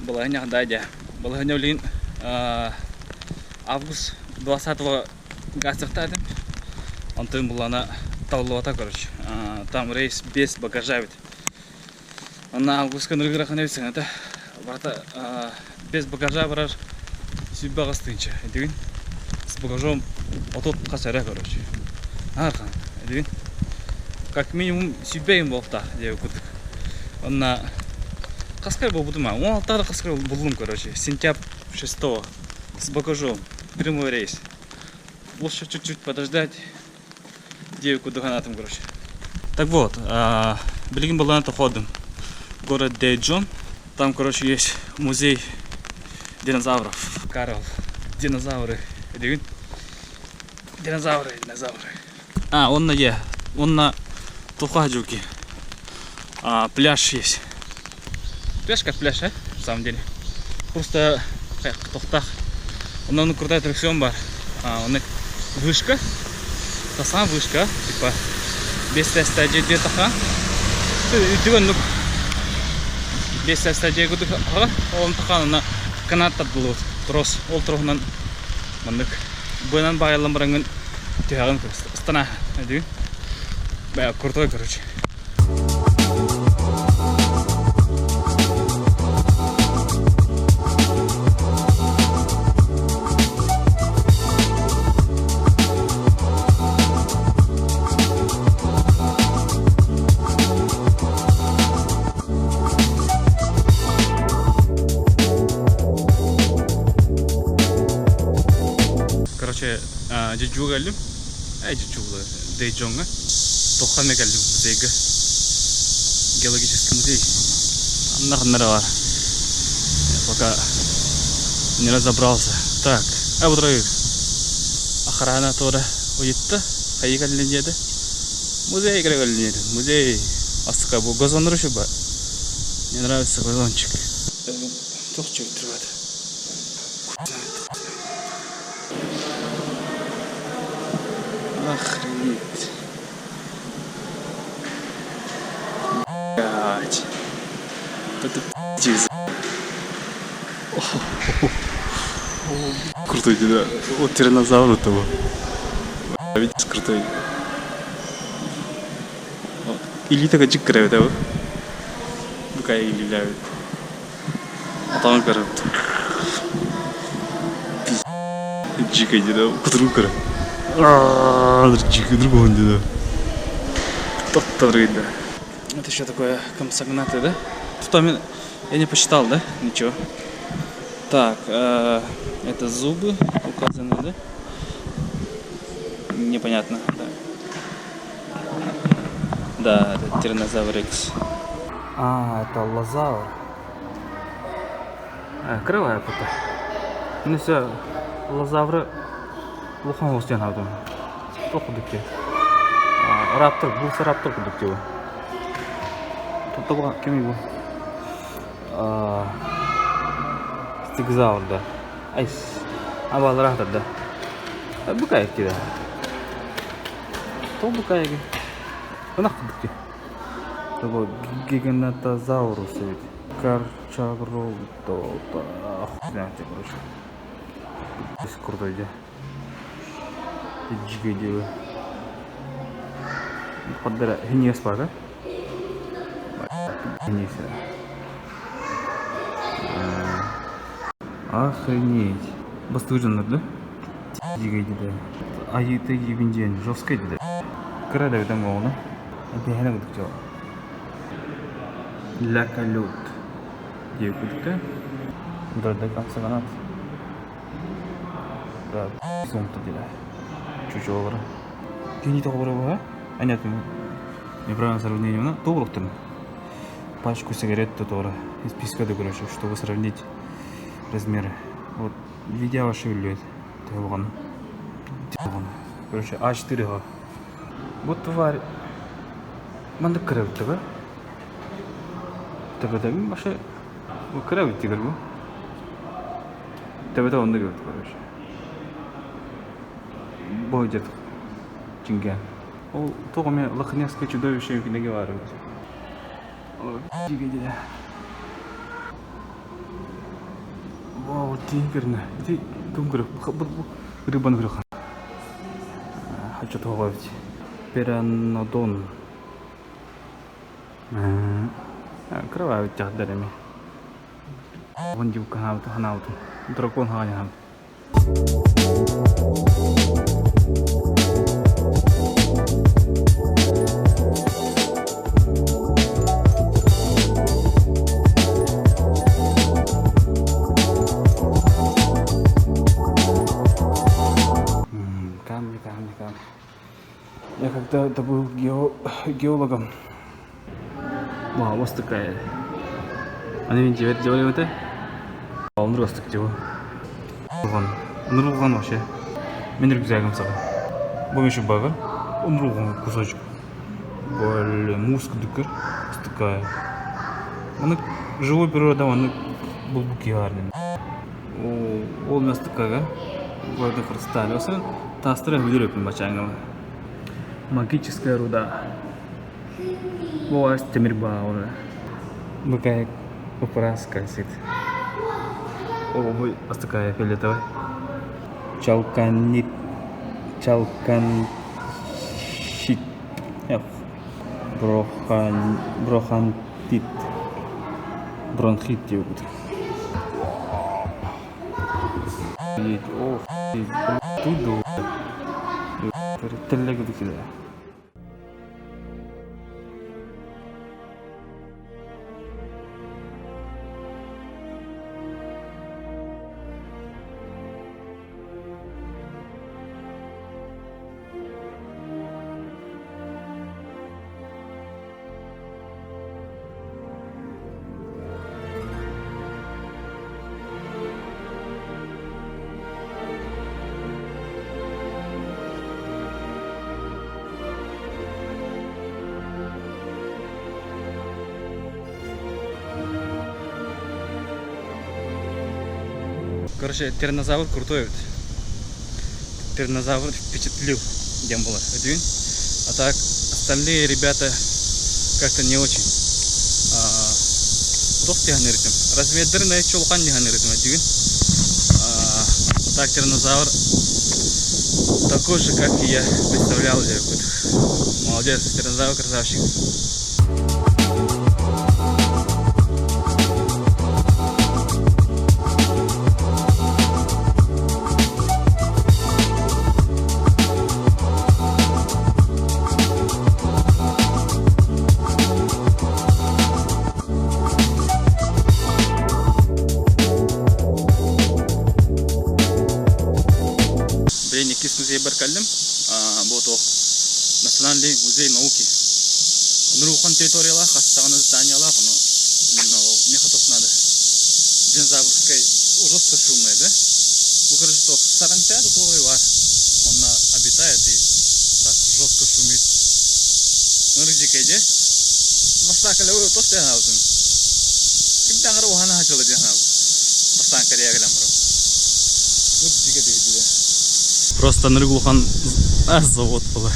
Балаһыанньа да дьэ. Балаһыанньа билигин август 20-го гастыктаатым. Онтон булана таллыбата, короче. Там рейс без багажа эбит. Онно августка ныргырахан эбит саҥата. Барыта без багажа барар 128 тыһыынча. Этигин с багажом 30 хас эрэ, короче. Аархан, этигин как минимум 120 буолуохтаах диэбит курдук. Онно хаска буолбутум аа 16 хаска буллум, короче, сентябрь 6 с багажом прямой рейс. Лучше чуть-чуть подождать диэбит курдук санаатым, короче. Так вот, билигин былаан тоходум. Город Дэйджон. Там, короче, есть музей динозавров. Карл. Динозавры. Дигин? Динозавры, динозавры. А, онно е. Онно Тухаджуки. А, пляж есть. Пляж как пляж, а? На самом деле. Просто тохтах. Онно крутой аттракцион бар. А, он вышка. Та сам вышка. Типа, без теста дьиэ таха. Үтүгөн 5 дьиэ кудук ол тахаанына канат тардылыбыт трос ол троһунан маннык быанан баайыллан бараҥҥын түһэҕин ыстана өйдүүн бля крутой, короче. Короче, Жеджуга кэллим. Эй, Жеджуга, Дэйджоҥҥа. Тохханна кэллим музейга. Геологический музей. Анна бар. Я пока не разобрался. Так, а вот охрана тоже уйутта. Хайы кэллин диэти. Музей кэллин Музей. Астыка бу газон бар. Мне нравится газончик. Туох чөйтүрбэт. Охренеть. Блять. Это пиздец. Крутой, да. Вот тиранозавр того. Видишь, крутой. Илиитэ кырдьык кыра эбит Букай илиилээбит. Атаҕын көрөбүт. Дьиикэй диэн кутуругун көрө. Дьиикэй другого диэн. Тоттор да. Это что такое? Компсогнаты, да? Тут я не посчитал, да? Ничего. Так, это зубы указаны, да? Непонятно, да. Да, это тираннозавр Рекс. А, это аллозавр. А, крылая пока. Ну все, аллозавры улахан оҕус диэн аатым. Туох курдук дии. Раптор, булса раптор курдук дии бу. Тут кимий бу? Стегозавр да. Айс. Абалар да. Букаек дии. Тоҕо букаегы? Ынах курдук дии. Того гигантозаврус эбит. Карчагролто короче. Крутой дии. Дьигэ диэби. Поддара хиньес бар да? Хиньес. Охренеть. Бастыгы да? Дьигэ диде. Айыты ебин диэн жесткий диде. Кыра да бүтэн оҕону. Этэһэнэ кудук дьол. Лякалют. Диэ кудукта. Дорда камсаганат. Да, сумта дила. Чучуолара. Кини тоҕо буһа? А нет, неправильное сравнение. Ну, тугуруктун. Пачку сигарет туора. Из списка, короче, чтобы сравнить размеры. Вот, видео ваше үлүөт. Тыылган. Короче, А4 Вот тварь. Маннык кыра эбит Төбөтөбүн башы кыра эбит тигэр бу. Төбөтө оннук эбит, короче. Бу дед чинген. Ол тоҕо эмэ Лохнесское чудовище кинигэ баар эбит. Дьигэ. Оо, тииҥ көрүнэ. Ити ким көрүк? Бу рыбаны көрүк. Хочу эбит. Пиранодон. Кровавый тяхдар эми. Вон дивка ханаабытын. Дракон хаҕаньаһабыт. Камни, камни, камни. Я когда-то был геологом. Вау, вот такая. Аны мен жебет деп ойлойм Онур астык деп. Нурулган вообще. Мен рюкзагым сага. Бу еще багыр. Нурулган кусочек. Блин, муск дүкір. Такая. Оны живой природа, оны бұл букиярный. Ол настыкага. Гордо хрусталь. Осын тастыра хүлүрөпүн бачаңа. Магическая руда. Бу темир бааура. Букай упрас скользит. О, бу такая фиолетовая. Чалканит. Чалканщит. Брохан... Брохантит. Бронхит диэбит. О, тут Теллегүдүкүлэ. Короче, тираннозавр крутой эбит. Тираннозавр впечатлил, диэн буолар. Өтүүн. А так остальные ребята как-то не очень. Туох диһанырытым. Размердерин чулхан диһанырытым өтүүн. Так тираннозавр такой же, как и я представлял. Молодец, тираннозавр красавчик. Блин, иккис музейбар кэллим. Бу туох Национальный музей науки. Нурухан территориялаах, хас даҕаны зданиялаах, ону миэхэ тох надо. Динозаврскай жестко шумная, да? Бу, короче, туох саранча да туох бар. Он обитает и так жестко шумит. Ынырык дьиикэй дьэ. Бастаан кэлэ туох диэн хаалбытым. Ким даҕары уһана сылдьар диэн хаалбыт. Бастаан кэлиэ кэлэн баран. Дьиикэй дьиикэй Просто ынырык улахан завод была.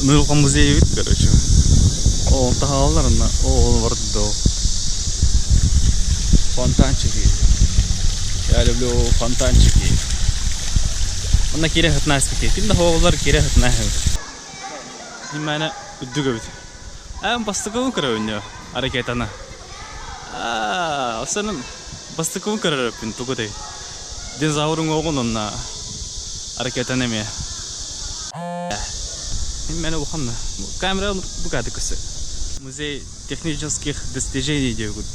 Ынырык улахан музей эбит, короче. Ол таһааллар онно. Ол барда. Фонтанчики. Я люблю фонтанчики. Онно киирэ сытына испитий. Ким да оҕолор киирэ сытына эбит. Имээнэ үрдүк эбит. Эм бастакыбын көрөбүн ракетаны. Аа, осанын бастакыбын көрөрөппүн тугу дей. Динозаврың оҕун онна ракетаны эмиэ. Имээнэ улахан камера бу каады көсө. Музей технических достижений диэбит.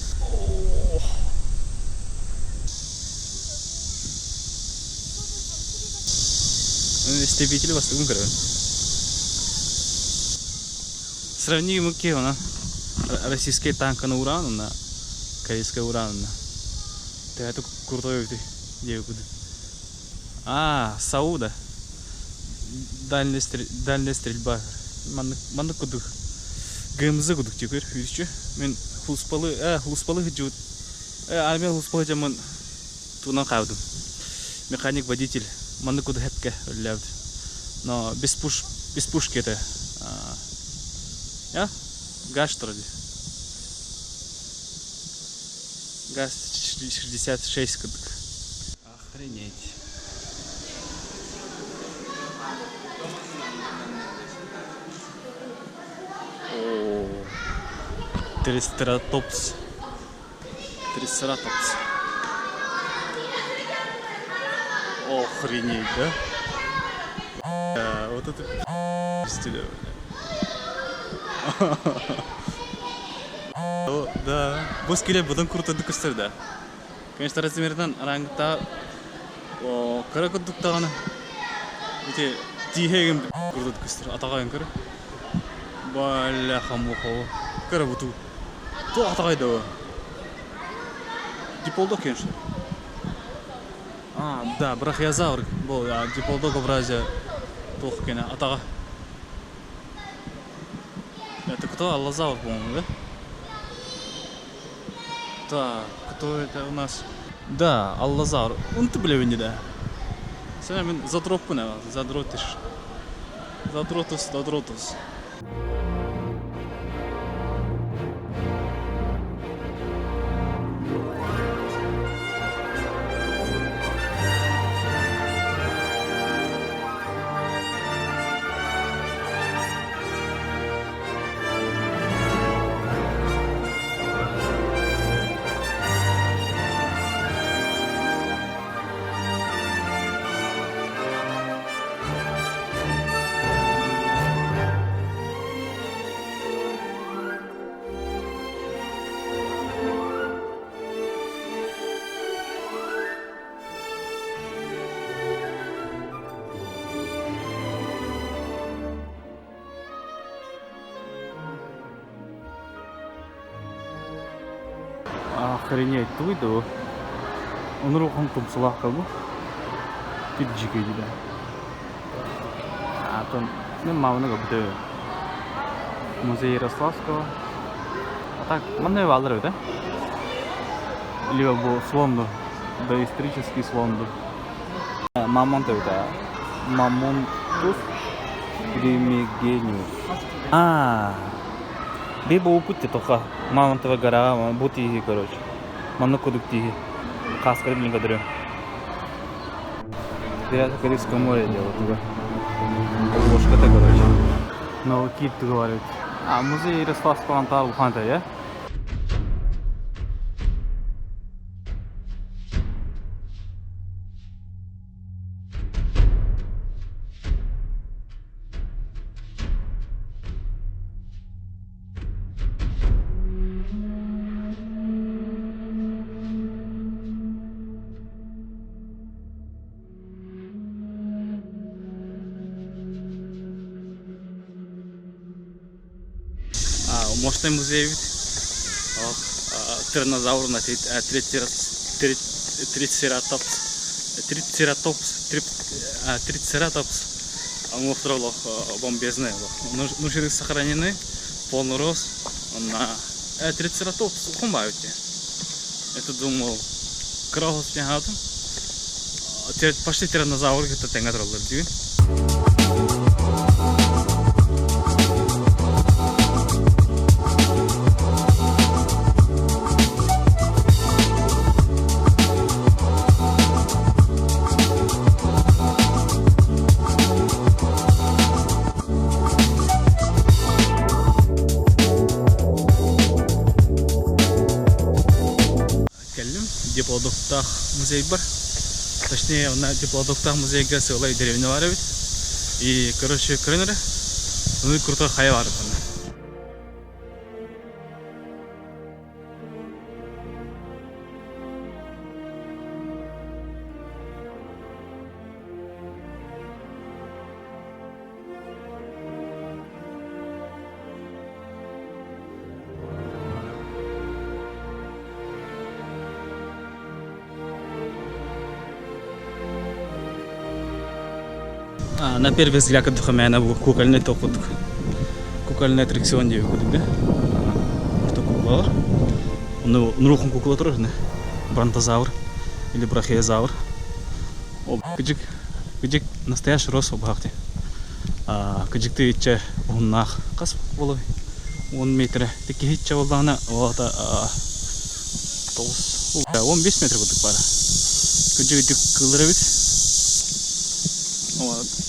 Истребители бастакыбын көрөбүн. Сравни муки она российская танканы уран она корейская уран она. Ты это крутой ты диэбит. А, Сауда. Дальняя, дальняя стрельба. Маннык маннык кудук ГМЗ кудук тикер үчү. Мен хулспалы, хулспалы хыджут. Армия хулспалы жаман туунан хаалдым. Механик водитель маннык кудук хепке өллөөбүт. Но без пуш без пушки это. Я гаш вроде. Газ 66 курдук. Охренеть. О, Трицератопс. Трицератопс. Охренеть, да? Вот это пиздец. Да. Бу скелет быдан крутой көстөр да. Конечно, размерынан араңгыта кыра курдук даҕаны ити тииһэгин курдук көстөр атаҕайын көр. Бляха муха кыра буту. Туох атаҕай да Диплодок, конечно. А, да, брахиозавр был, диплодок образе туох кene атаҕа. Это кто? Аллозавр, по-моему, да? Так, кто это у нас? Да, Аллозавр. Он ты блевини, да. Сен мен задроппун задротишь. Задротус, задротус. Охренеть, туй да. Онурухан тумсулаах бу. Тип дьикэй да. А там, ну, маманы көбүтэ. Музей Ярославского. А так, манна баалар да? Либо бу слон ду. Доисторический слон ду. Мамонт это. Мамонтус примигениус. А, би бу путте тоха. Мамонтова гора, бу тиһи, короче. Манна кудук тиһи. Каскар билин кадыры. Пираты Карибского моря делают туга. Ложка-то, короче. Новый кит говорит. А, музей Ярославского антар Уханта, я? Мощный музей ведь. Тираннозавр на трицератопс. Трицератопс. Трицератопс. Уҥуохтара бомбезный. Ну, сохранены. Полный рост. На трицератопс ухумбаете. Это думал, крохос тягатым. Почти тираннозавр где-то тэҥэ тураллар дии. Кэллим Диплодоктаах музей бар. Точнее, на Диплодоктаах музейга сыалай деревня бар эбит. И, короче, көрөн эрэ. Ну и крутой хайа бар. На первый взгляд көрдөххө бу кукольный токудук. Кукольный аттракцион диэби курдук да. Орто куклалар. Оны нурухун кукла турар не. Бронтозавр или брахиозавр. О, кыдьык, кыдьык настоящий рост обахти. А, кыдьыкты ичче уһуннаах хас буолуой 10 метр. Тикки хитче боллаҕына ота 9, 15 метр курдук баара. Кырдьык кыыллар эбит.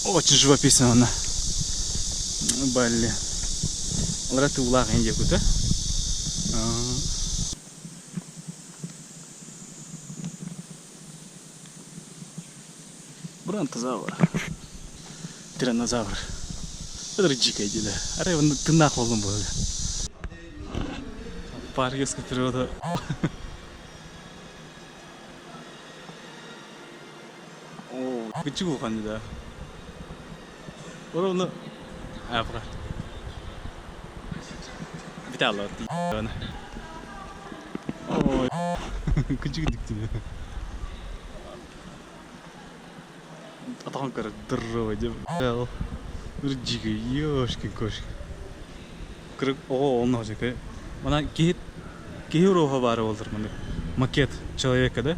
Очень живописно она. Блин. Олара туулаах индия кута. Бронтозавр. Тираннозавр. Это дикая деда. Арай тыннаах болдум буолла. Парк юрского природа. О, кычык улахан да. Орону апра. Биталла. Ой, кычык диктине. Атаҕын көрө здорово деп. Дикий, ёшкин кошкин. Кырык оҕо онно жеке. Мана киһи киһи уруоха баара болдур маны. Макет человека, да?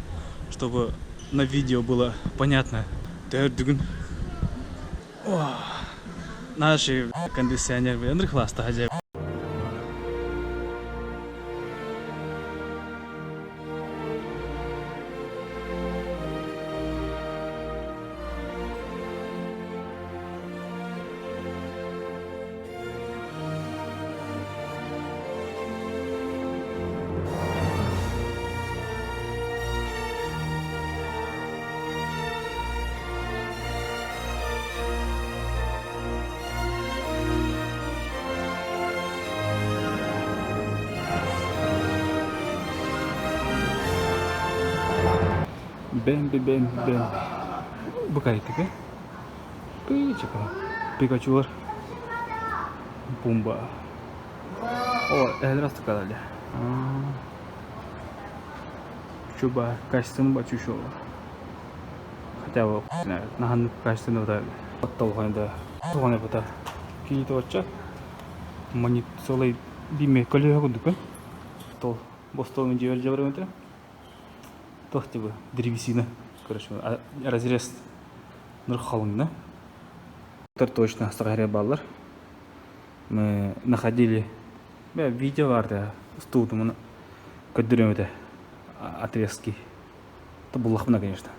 Чтобы на видео было понятно. Төрдүгүн. Наши кондиционер ынырык хажа. Бэмби, бэмби, бэмби. Бу кайтыгы. Пичика. Пикачулар. Пумба. О, раз сказали. Чуба, качественно бачушова. Хотя бы, нахан качественно да. Оттолған да. Туған это. Кейт отча. Монит солай биме колеға кудука. Стол. Бу стол мен жебер жебер өтө. Тох типа древесина. Короче, разрез нұрхалың, да? Точно сағаре баллар. Мы находили видео барды стулды көддүрөм өтө отрезки. Это было конечно.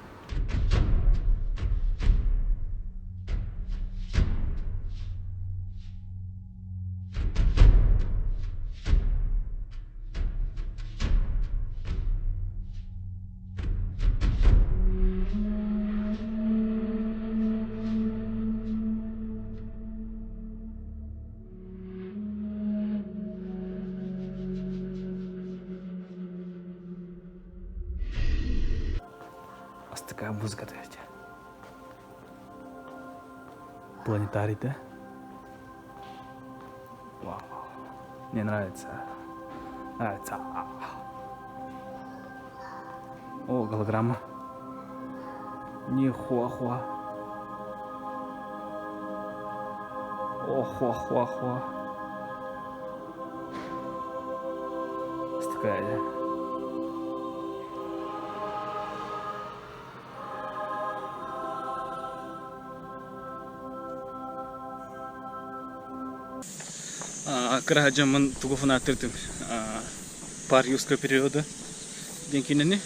Такая музыка то есть. Планетарий, да? Вау. Мне нравится. Нравится. О, голограмма. Нихуа-хуа. О, хуа-хуа-хуа. Такая, да? Кыра дьоммун тугу фанаттырдым парк юрского периода диэн кинини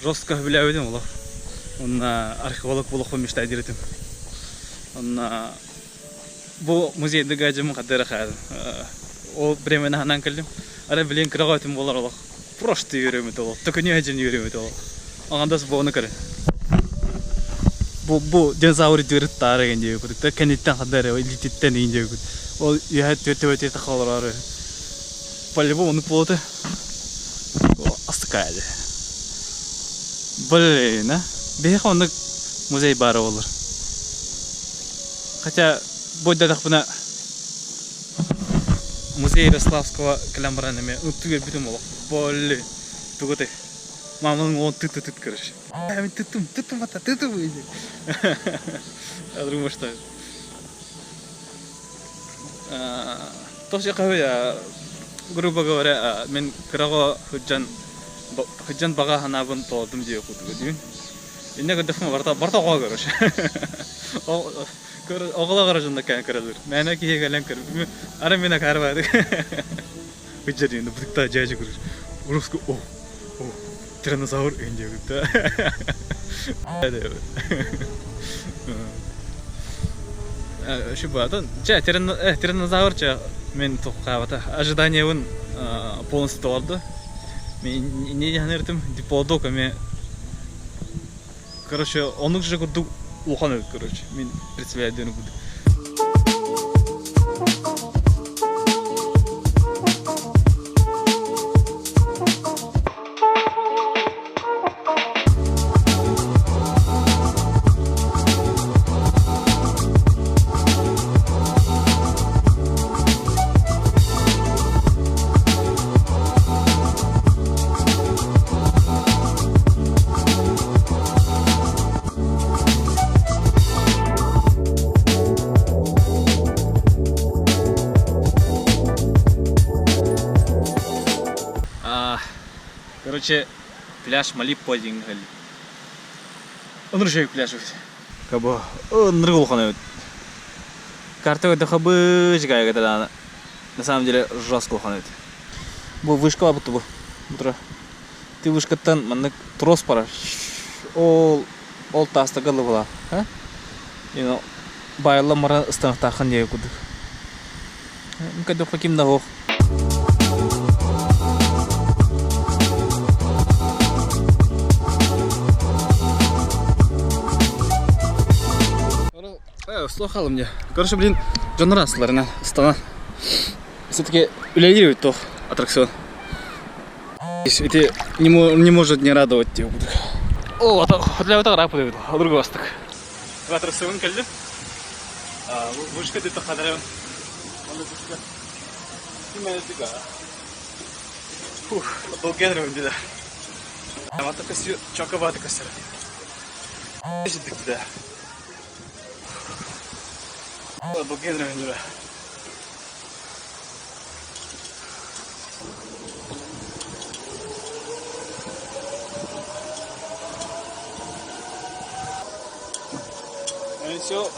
жестко билээбитим олох. Онна археолог болохпун мечтать этим. Онна бу музейдыга дьоммун хаддара хаадым. Ол времени ханан кэллим. Ара билин кыраҕа этим болар олох. Просто үйрөмүт олох. Төкөнү ажын үйрөмүт олох. Аңандас буону көрө. Бу бу динозавр дүрүт таары ген диye кудук. Кенеттен хаддара илититтен ин диye Ол үйәт төтөбөт тахалар. По-любому ну плоты. Астыкайды. Блин, а? Беха оны музей бары olur. Хотя бойдадах бына музей Ярославского калямбаран эме түгел бүтүн болок. Блин, тугуты. Маманың он тыт тыт короче. Мен тытым, тытым ата, тытым иди. Я думаю, что Тоже я, грубо говоря, мен кыраго худжан худжан бага ханабын толдум диye кутугу дүйүн. Инне көдөфмө барта барта ого короче. Оголо каражында кән көрөлөр. Мәне кие кэлен көр. Ара мена карбады. Худжан дүйүн бутукта жажы көрүш. Русский о, о, тиранозавр диэбит да. Шубатын, чэ, тиранозавр чэ, мен туххаабата. Ожиданиябын полностью толорду. Мен не диһаныртым, диплодок эме Короче, оннук же курдук улахан эбит, короче. Мин представляю диэн курдук. Короче, пляж Малиппо диэн Ыныржай пляж эбит. Кабы ынырык улахан эбит. Карта көрдөххө быжыгайга даҕаны на самом деле жестко улахан эбит. Бу вышка бабыт бу. Бутура. Ты вышкаттан маннык трос барар. Ол ол таастарга ылла була. Байылла мара ыстанахтааххын диye курдук. Көрдөххө ким да суох. Слухал мне. Короче, блин, дьоннор астыларына ыстана. Все-таки үлэлиир эбит туох аттракцион. Ити не может не радовать деп О, для этого рап эбит, другой астык. Аттракцион кэллим. Вышка где-то хадарым. Фух, долгенрым дида. Мата көсү чокабаты көсөр. Жидик да. Долгенрым дида. Все.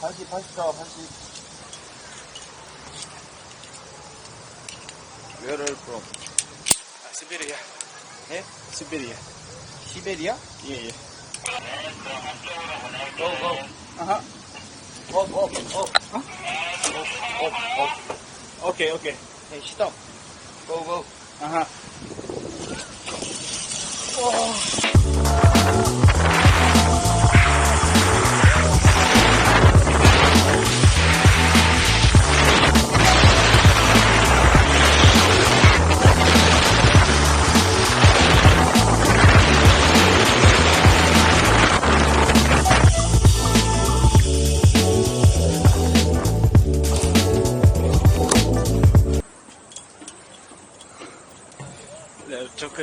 80, 80 80. Where are you from? Сибирия. 네? Сибирия. 시베리아? 예, 예. Go, go. Ага. Up, up, up. 어? Up, up, up. Окей, окей. Hey, stop. Go, go. Ага. Чокка.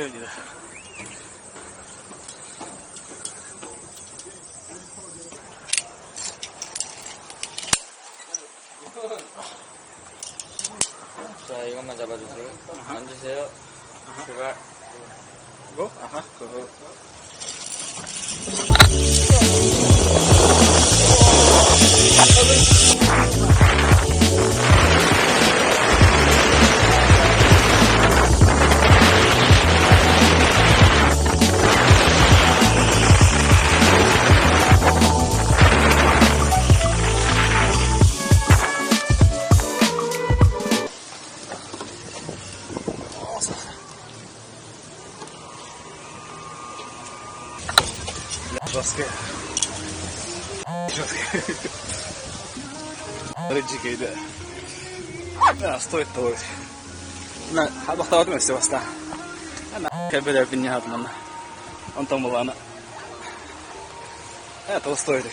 자, 이것만 잡아주세요. 앉으세요. 출발. Го? Ага. Go. Жестко. Жестко. Дикий, да. Да, стоит того. На, хабахтават все баста. Ана кабеля биньят мана. Он там была она. Это стоит.